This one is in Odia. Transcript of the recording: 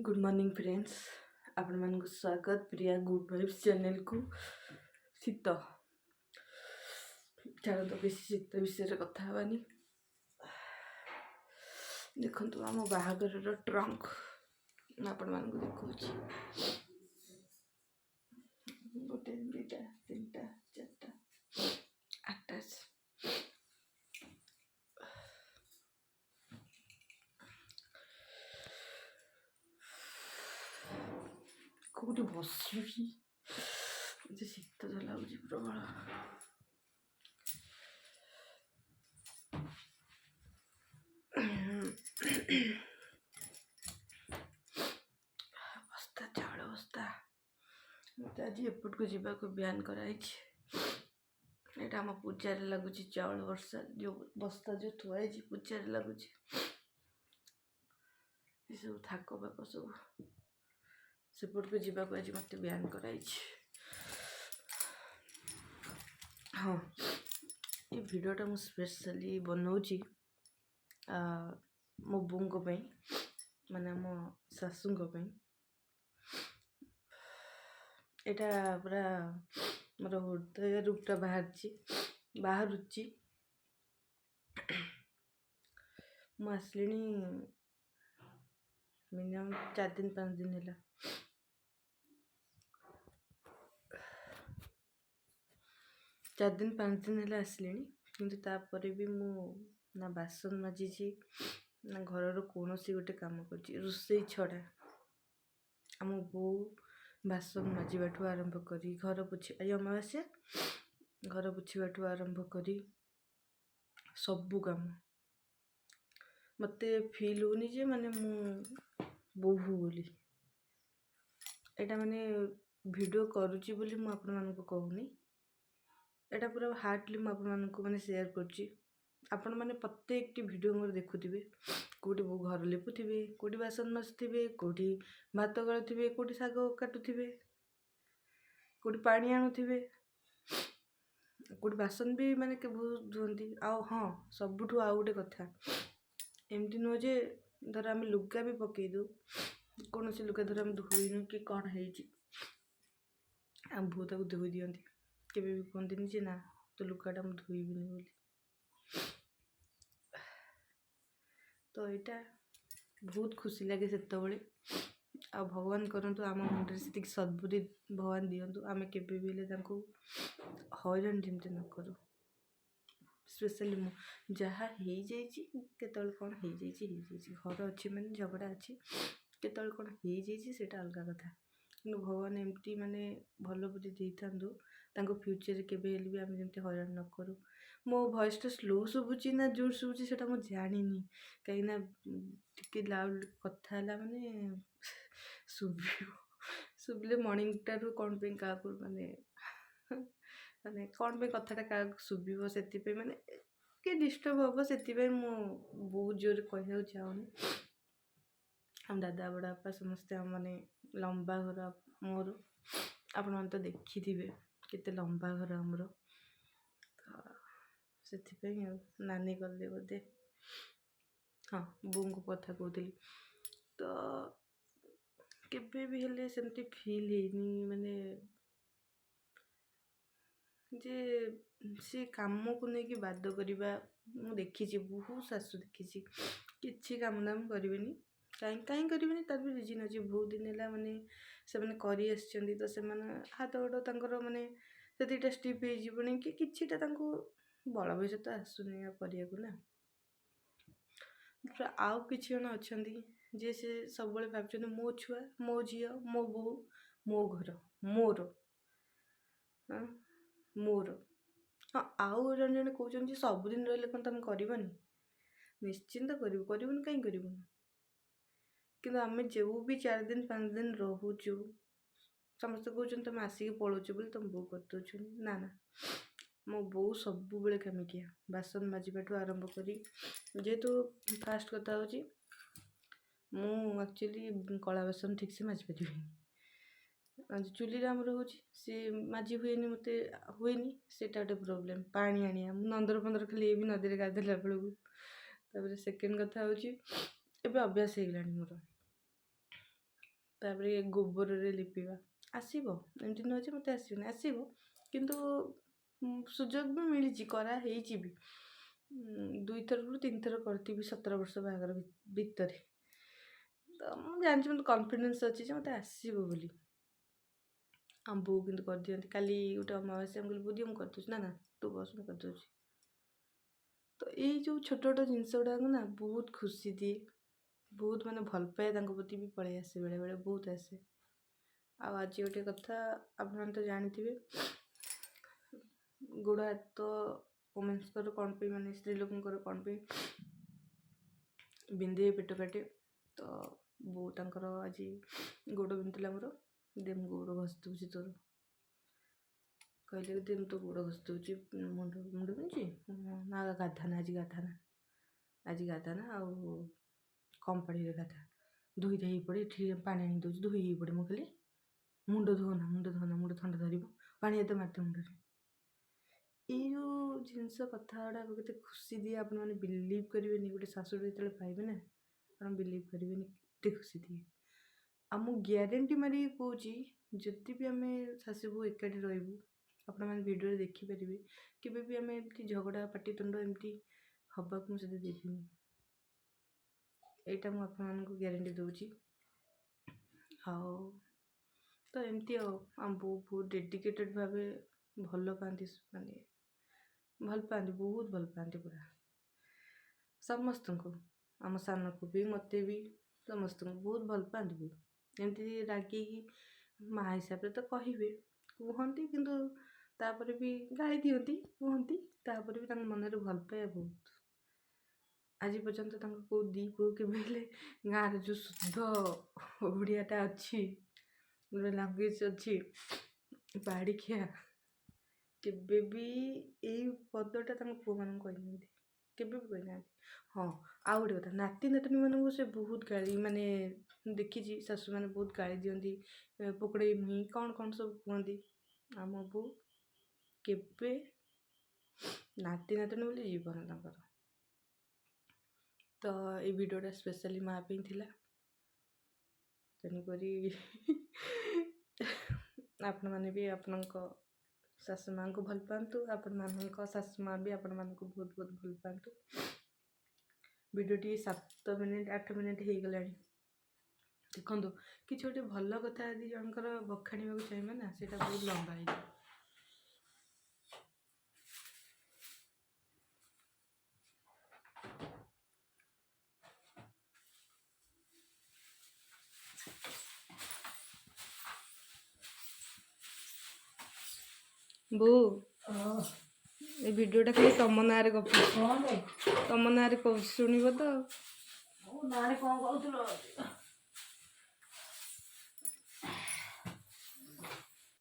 ଗୁଡ଼୍ ମର୍ଣ୍ଣିଂ ଫ୍ରେଣ୍ଡସ୍, ଆପଣମାନଙ୍କୁ ସ୍ୱାଗତ ପ୍ରିୟା ଗୁଡ଼୍ ଭାଇବ୍ସ ଚ୍ୟାନେଲ୍କୁ। ଶୀତ ଛାଡ଼ନ୍ତୁ, ବେଶୀ ଶୀତ ବିଷୟରେ କଥା ହେବାନି। ଦେଖନ୍ତୁ ଆମ ବାହାଘରର ଟ୍ରଙ୍କ ମୁଁ ଆପଣମାନଙ୍କୁ ଦେଖାଉଛି। ଗୋଟେ, ଦୁଇଟା, ତିନିଟା, ଚାରିଟା, ଆଟାଚ୍। କେଉଁଠି ବସିବି ଯେ, ଶୀତ ତ ଲାଗୁଛି ପ୍ରବଳ। ବସ୍ତା, ଚାଉଳ ବସ୍ତା। ମୋତେ ଆଜି ଏପଟକୁ ଯିବାକୁ ବ୍ୟାନ୍ କରାହେଇଛି। ଏଇଟା ଆମ ପୂଜାରେ ଲାଗୁଛି, ଚାଉଳ ବର୍ଷା ଯେଉଁ ବସ୍ତା ଯେଉଁ ଥୁଆ ହେଇଛି ପୂଜାରେ ଲାଗୁଛି। ଏସବୁ ଥାକ ପାକ ସବୁ। ସେପଟକୁ ଯିବାକୁ ଆଜି ମୋତେ ବ୍ୟାନ୍ କରାହେଇଛି। ହଁ, ଏ ଭିଡ଼ିଓଟା ମୁଁ ସ୍ପେଶାଲି ବନଉଛି ମୋ ବୋଉଙ୍କ ପାଇଁ, ମାନେ ଆମ ଶାଶୁଙ୍କ ପାଇଁ। ଏଇଟା ପୁରା ମୋର ହୃଦୟରୁ ପୁରା ବାହାରିଛି, ବାହାରୁଛି। ମୁଁ ଆସିଲିଣି ମିନିମମ୍ 4 ଦିନ 5 ଦିନ ହେଲା। 4 ଦିନ 5 ଦିନ ହେଲା ଆସିଲିଣି, କିନ୍ତୁ ତାପରେ ବି ମୁଁ ନା ବାସନ ମାଜିଛି ନା ଘରର କୌଣସି ଗୋଟେ କାମ କରିଛି ରୋଷେଇ ଛଡ଼ା। ଆମ ବୋଉ ବାସନ ମାଜିବାଠୁ ଆରମ୍ଭ କରି ଘର ପୋଛି, ଆଜି ଅମାବାସ୍ୟା, ଘର ପୋଛିବାଠୁ ଆରମ୍ଭ କରି ସବୁ କାମ। ମୋତେ ଫିଲ୍ ହେଉନି ଯେ ମାନେ ମୁଁ ବୋହୂ ବୋଲି। ଏଇଟା ମାନେ ଭିଡ଼ିଓ କରୁଛି ବୋଲି ମୁଁ ଆପଣମାନଙ୍କୁ କହୁନି, ଏଇଟା ପୁରା ହାର୍ଟଲି ମୁଁ ଆପଣମାନଙ୍କୁ ମାନେ ସେୟାର କରୁଛି। ଆପଣମାନେ ପ୍ରତ୍ୟେକଟି ଭିଡ଼ିଓ ମୋର ଦେଖୁଥିବେ, କେଉଁଠି ବୋଉ ଘର ଲିପୁଥିବେ, କେଉଁଠି ବାସନ ମାଜୁଥିବେ, କେଉଁଠି ଭାତ ଗାଳୁଥିବେ, କେଉଁଠି ଶାଗ କାଟୁଥିବେ, କେଉଁଠି ପାଣି ଆଣୁଥିବେ, କେଉଁଠି ବାସନ ବି ମାନେ ବହୁତ ଧୁଅନ୍ତି। ଆଉ ହଁ, ସବୁଠୁ ଆଉ ଗୋଟେ କଥା, ଏମିତି ନୁହଁ ଯେ ଧର ଆମେ ଲୁଗା ବି ପକାଇ ଦେଉ, କୌଣସି ଲୁଗା ଧର ଆମେ ଧୋଇନୁ କି କ'ଣ ହେଇଛି, ଆମ ବୋଉ ତାକୁ ଧୋଇ ଦିଅନ୍ତି। କେବେ ବି କୁହନ୍ତିନି ଯେ ନା ତୋ ଲୁଗାଟା ମୁଁ ଧୋଇବିନି ବୋଲି। ତ ଏଇଟା ବହୁତ ଖୁସି ଲାଗେ ସେତେବେଳେ। ଆଉ ଭଗବାନ କରନ୍ତୁ ଆମ ମୁଣ୍ଡରେ ସେତିକି ସଦ୍ବୁଦ୍ଧି ଭଗବାନ ଦିଅନ୍ତୁ, ଆମେ କେବେ ବି ହେଲେ ତାଙ୍କୁ ହଇରାଣ ଯେମିତି ନ କରୁ। ସ୍ପେଶାଲି ମୁଁ ଯାହା ହେଇଯାଇଛି, କେତେବେଳେ କ'ଣ ହେଇଯାଇଛି ହେଇଯାଇଛି, ଘର ଅଛି ମାନେ ଝଗଡ଼ା ଅଛି, କେତେବେଳେ କ'ଣ ହେଇଯାଇଛି ସେଇଟା ଅଲଗା କଥା। କିନ୍ତୁ ଭଗବାନ ଏମିତି ମାନେ ଭଲ ବୁଦ୍ଧି ଦେଇଥାନ୍ତୁ ତାଙ୍କ ଫ୍ୟୁଚର୍ରେ କେବେ ହେଲେ ବି ଆମେ ଯେମିତି ହଇରାଣ ନ କରୁ। ମୋ ଭଏସ୍ଟା ସ୍ଲୋ ଶୁଭୁଛି ନା ଜୋର ଶୁଭୁଛି ସେଇଟା ମୁଁ ଜାଣିନି, କାହିଁକିନା ଟିକେ ଲାଉଡ଼ କଥା ହେଲା ମାନେ ଶୁଭିବ। ଶୁଭିଲେ ମର୍ଣ୍ଣିଂଟାରୁ କ'ଣ ପାଇଁ କାହାକୁ ମାନେ ମାନେ କ'ଣ ପାଇଁ କଥାଟା କାହାକୁ ଶୁଭିବ, ସେଥିପାଇଁ ମାନେ କିଏ ଡିଷ୍ଟର୍ବ ହେବ, ସେଥିପାଇଁ ମୁଁ ବହୁତ ଜୋରରେ କହିବାକୁ ଚାହୁଁନି। ଆମ ଦାଦା ବଡ଼ ବାପା ସମସ୍ତେ ମାନେ ଲମ୍ବା ଘର ମୋର, ଆପଣମାନେ ତ ଦେଖିଥିବେ କେତେ ଲମ୍ବା ଘର ଆମର, ତ ସେଥିପାଇଁ। ଆଉ ନାନୀ ଗଲେ ବୋଧେ, ହଁ ବୋଉଙ୍କ କଥା କହୁଥିଲି। ତ କେବେ ବି ହେଲେ ସେମିତି ଫିଲ୍ ହେଇନି ମାନେ ଯେ ସେ କାମକୁ ନେଇକି ବାଦ କରିବା। ମୁଁ ଦେଖିଛି, ବହୁତ ଶାଶୁ ଦେଖିଛି, କିଛି କାମ ଦାମ କରିବେନି। କାହିଁ କାହିଁ କରିବେନି, ତାର ବି ରିଜିନ୍ ଅଛି। ବହୁତ ଦିନ ହେଲା ମାନେ ସେମାନେ କରି ଆସିଛନ୍ତି, ତ ସେମାନେ ହାତ ଗୋଡ଼ ତାଙ୍କର ମାନେ ସେତିକିଟା ଷ୍ଟିଫ୍ ହେଇଯିବଣି କି କିଛିଟା ତାଙ୍କୁ ବଳ ବୟସ ତ ଆସୁନି ଆଉ କରିବାକୁ ନା। ଆଉ କିଛି ଜଣ ଅଛନ୍ତି ଯେ ସେ ସବୁବେଳେ ଭାବୁଛନ୍ତି ମୋ ଛୁଆ, ମୋ ଝିଅ, ମୋ ବୋହୂ, ମୋ ଘର, ମୋର, ହଁ ମୋର। ହଁ, ଆଉ ଜଣେ ଜଣେ କହୁଛନ୍ତି ଯେ ସବୁଦିନ ରହିଲେ କ'ଣ ତୁମେ କରିବନି? ନିଶ୍ଚିନ୍ତ କରିବୁ, କରିବୁନି କାହିଁ କରିବୁନି? କିନ୍ତୁ ଆମେ ଯେଉଁ ବି 4 ଦିନ 5 ଦିନ ରହୁଛୁ, ସମସ୍ତେ କହୁଛନ୍ତି ତୁମେ ଆସିକି ପଳାଉଛ ବୋଲି ତୁମ ବୋଉ କରିଦେଉଛନ୍ତି। ନା ନା, ମୋ ବୋଉ ସବୁବେଳେ କାମିକିଆ, ବାସନ ମାଜିବାଠୁ ଆରମ୍ଭ କରି। ଯେହେତୁ ଫାଷ୍ଟ କଥା ହେଉଛି ମୁଁ ଆକ୍ଚୁଆଲି କଳା ବାସନ ଠିକ୍ସେ ମାଜିପାରିବିନି। ଚୁଲିରେ ଆମର ହେଉଛି, ସିଏ ମାଜି ହୁଏନି, ମୋତେ ହୁଏନି, ସେଇଟା ଗୋଟେ ପ୍ରୋବ୍ଲେମ୍। ପାଣି ଆଣିବା, ମୁଁ ନନ୍ଦର ଫନ୍ଦର ଖାଲି ବି ନଦୀରେ ଗାଧୋଇଲା ବେଳକୁ। ତାପରେ ସେକେଣ୍ଡ କଥା ହେଉଛି ଏବେ ଅଭ୍ୟାସ ହେଇଗଲାଣି ମୋର। ତାପରେ ଗୋବରରେ ଲିପିବା ଆସିବ। ଏମିତି ନୁହେଁ ଯେ ମୋତେ ଆସିବନି, ଆସିବ, କିନ୍ତୁ ସୁଯୋଗ ବି ମିଳିଛି, କରାହେଇଛି ବି। 2 ଥରରୁ 3 ଥର କରିଥିବି 17 ବର୍ଷ ବାହାଘର ଭିତରେ। ତ ମୁଁ ଜାଣିଛି, ମୋତେ କନଫିଡେନ୍ସ ଅଛି ଯେ ମୋତେ ଆସିବ ବୋଲି। ଆମ ବୋଉ କିନ୍ତୁ କରିଦିଅନ୍ତି। କାଲି ଗୋଟେ ଅମାବାସ୍ୟା, ମୁଁ କହିଲି, ବୋଉ ଦିଅ, ମୁଁ କରିଦେଉଛି। ନା ନା, ତୁ ବସ, ମୁଁ କରିଦେଉଛି। ତ ଏଇ ଯେଉଁ ଛୋଟ ଛୋଟ ଜିନିଷ ଗୁଡ଼ାକ ନା ବହୁତ ଖୁସି ଦିଏ, ବହୁତ ମାନେ ଭଲ ପାଏ ତାଙ୍କ ପ୍ରତି ବି ପଳେଇ ଆସେ, ବେଳେବେଳେ ବହୁତ ଆସେ। ଆଉ ଆଜି ଗୋଟେ କଥା, ଆପଣମାନେ ତ ଜାଣିଥିବେ, ଗୋଡ଼ ହାତ ଓମେନ୍ସଙ୍କର କ'ଣ ପାଇଁ, ମାନେ ସ୍ତ୍ରୀ ଲୋକଙ୍କର କ'ଣ ପାଇଁ ବିନ୍ଧେ, ପେଟ କାଟେ। ତ ବୋଉ ତାଙ୍କର ଆଜି ଗୋଡ଼ ବିନ୍ଧୁଥିଲା ମୋର। ଦେ, ମୁଁ ଗୋଡ଼ ଘଷି ଦେଉଛି ତୋର, କହିଲେ। ଦେ, ମୁଁ ତୋ ଗୋଡ଼ ଘଷି ଦେଉଛି। ମୁଣ୍ଡ ବିନ୍ଧୁଛି ନା? ଗାଧାନା ଆଜି, ଗାଧାନା ଆଜି, ଗାଧାନା ଆଉ କମ୍ ପାଣିରେ ଗାଧା, ଧୋଇ ଧାଇ ପଡ଼େ। ଏଠି ପାଣି ଆଣି ଦେଉଛି, ଧୋଇ ହେଇ ପଡ଼େ। ମୁଁ ଖାଲି ମୁଣ୍ଡ ଧୋନା, ମୁଣ୍ଡ ଧୋନା, ମୁଣ୍ଡ ଥଣ୍ଡା ଧରିବ, ପାଣି ଏତେ ମାରିଦେ ମୁଣ୍ଡରେ। ଏଇ ଯେଉଁ ଜିନିଷ କଥା ଗୁଡ଼ାକ କେତେ ଖୁସି ଦିଏ, ଆପଣମାନେ ବିଲିଭ୍ କରିବେନି। ଗୋଟେ ଶାଶୁଟେ ଯେତେବେଳେ ପାଇବେ ନା, ଆପଣ ବିଲିଭ୍ କରିବେନି କେତେ ଖୁସି ଦିଏ। ଆଉ ମୁଁ ଗ୍ୟାରେଣ୍ଟି ମାରିକି କହୁଛି, ଯଦି ବି ଆମେ ଶାଶୁ ବୋହୂ ଏକାଠି ରହିବୁ, ଆପଣମାନେ ଭିଡ଼ିଓରେ ଦେଖିପାରିବେ, କେବେ ବି ଆମେ ଏମିତି ଝଗଡ଼ା ପାଟିତୁଣ୍ଡ ଏମିତି ହେବାକୁ ମୁଁ ସେଠି ଦେବିନି। ଏଇଟା ମୁଁ ଆପଣମାନଙ୍କୁ ଗ୍ୟାରେଣ୍ଟି ଦେଉଛି। ଆଉ ତ ଏମିତି ଆଉ ଆମ ବୋଉ ବହୁତ ଡେଡିକେଟେଡ଼ ଭାବେ ଭଲ ପାଆନ୍ତି, ମାନେ ଭଲ ପାଆନ୍ତି, ବହୁତ ଭଲ ପାଆନ୍ତି ପୁରା ସମସ୍ତଙ୍କୁ, ଆମ ସାନକୁ ବି, ମୋତେ ବି, ସମସ୍ତଙ୍କୁ ବହୁତ ଭଲ ପାଆନ୍ତି ବୋଉ। ଏମିତି ରାଗିକି ମା ହିସାବରେ ତ କହିବେ, କୁହନ୍ତି, କିନ୍ତୁ ତାପରେ ବି ଗାଳି ଦିଅନ୍ତି, କୁହନ୍ତି, ତାପରେ ବି ତାଙ୍କ ମନରେ ଭଲ ପାଇବା ବହୁତ। ଆଜି ପର୍ଯ୍ୟନ୍ତ ତାଙ୍କ କେଉଁ ଦୁଇ ପୁଅ କେବେ ହେଲେ ଗାଁରେ ଯେଉଁ ଶୁଦ୍ଧ ଓଡ଼ିଆଟା ଅଛି, ଗୋଟେ ଲାଙ୍ଗୁଏଜ୍ ଅଛି, ପାହାଡ଼ିଖିଆ, କେବେ ବି ଏଇ ପଦଟା ତାଙ୍କ ପୁଅମାନଙ୍କୁ କହିନାହାନ୍ତି, କେବେ ବି କହିନାହାନ୍ତି। ହଁ, ଆଉ ଗୋଟେ କଥା, ନାତି ନାତୁଣୀମାନଙ୍କୁ ସେ ବହୁତ ଗାଳି, ମାନେ ଦେଖିଛି ଶାଶୁମାନେ ବହୁତ ଗାଳି ଦିଅନ୍ତି, ପୋକଡ଼େଇ ମୁହିଁ କ'ଣ କ'ଣ ସବୁ କୁହନ୍ତି। ଆମ ବୋଉ କେବେ, ନାତି ନାତୁଣୀ ବୋଲି ଜୀବନ ତାଙ୍କର। ତ ଏଇ ଭିଡ଼ିଓଟା ସ୍ପେଶାଲି ମା ପାଇଁ ଥିଲା। ତେଣୁକରି ଆପଣମାନେ ବି ଆପଣଙ୍କ ଶାଶୁ ମାଆଙ୍କୁ ଭଲ ପାଆନ୍ତୁ, ଆପଣମାନଙ୍କ ଶାଶୁ ମା ବି ଆପଣମାନଙ୍କୁ ବହୁତ ବହୁତ ଭଲ ପାଆନ୍ତୁ। ଭିଡ଼ିଓଟି 7 ମିନିଟ୍ 8 ମିନିଟ୍ ହେଇଗଲାଣି। ଦେଖନ୍ତୁ, କିଛି ଗୋଟେ ଭଲ କଥା ଯଦି ଜଣଙ୍କର ବଖାଣିବାକୁ ଚାହିଁବେ ନା, ସେଇଟା ବହୁତ ଲମ୍ବା ହେଇଯିବ। ବୋଉ, ଏ ଭିଡ଼ିଓଟା ଖାଲି ତମ ନାଁରେ ଗପୁଛି। କ'ଣ? ତମ ନାଁରେ କହୁଛି, ଶୁଣିବ ତ? ମୋ ନାଁରେ କ'ଣ କହୁଥିଲ?